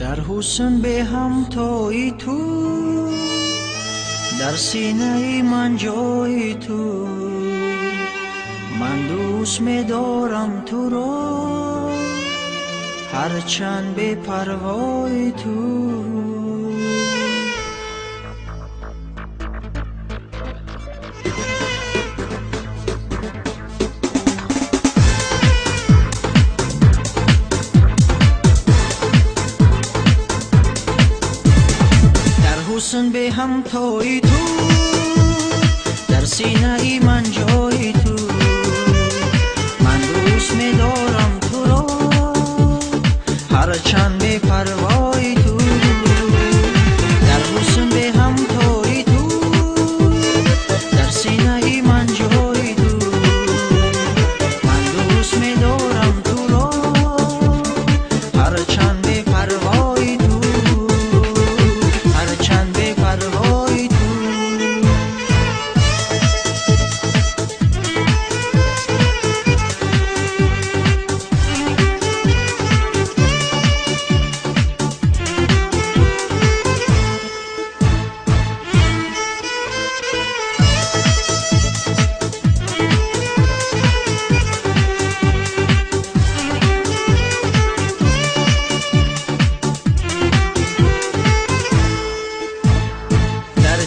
Дар ҳусн бе ҳамтои ту, дар синаи ман ҷои ту. Ман дӯст медорам туро, ҳарчанд бепарвои ту. Ҳусн бе ҳамтои ту, дар синаи ман ҷои ту. Ман дӯст медорам туро, ҳарчанд бепарвои ту. Дар ҳусн бе ҳамтои ту, дар синаи ман ҷои ту. Ман дӯст медорам туро, ҳарчанд бепарвои ту.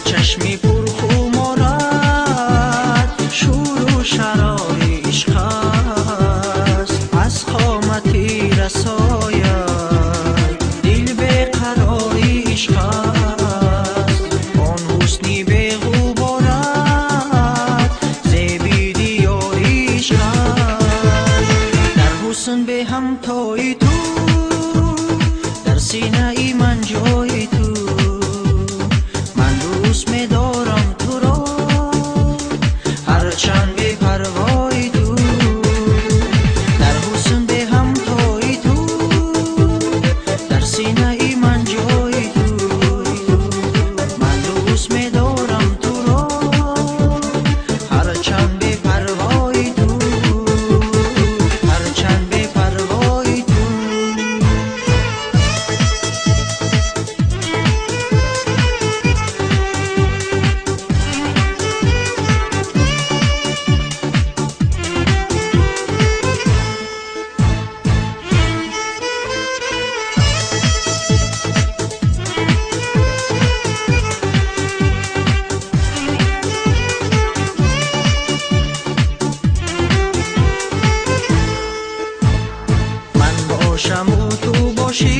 Чашми пурхуморат шӯру шарори ишқ аст, аз қомати расоят дил беқарори ишқ аст. Он ҳусни беғуборат зеби диёри ишқ аст. Дар ҳусн беҳамтои ту, дар синаи ман ҷои ту. Дӯст медорам туро, ҳарчанд бепарвои ту. Дар ҳусн беҳамтои ту, дар синаи ман ҷои ту. Ман дӯст медорам туро, ҳарчанд бепарвои ту. Ҳарчанд бепарвои ту. Бошаму ту бошӣ.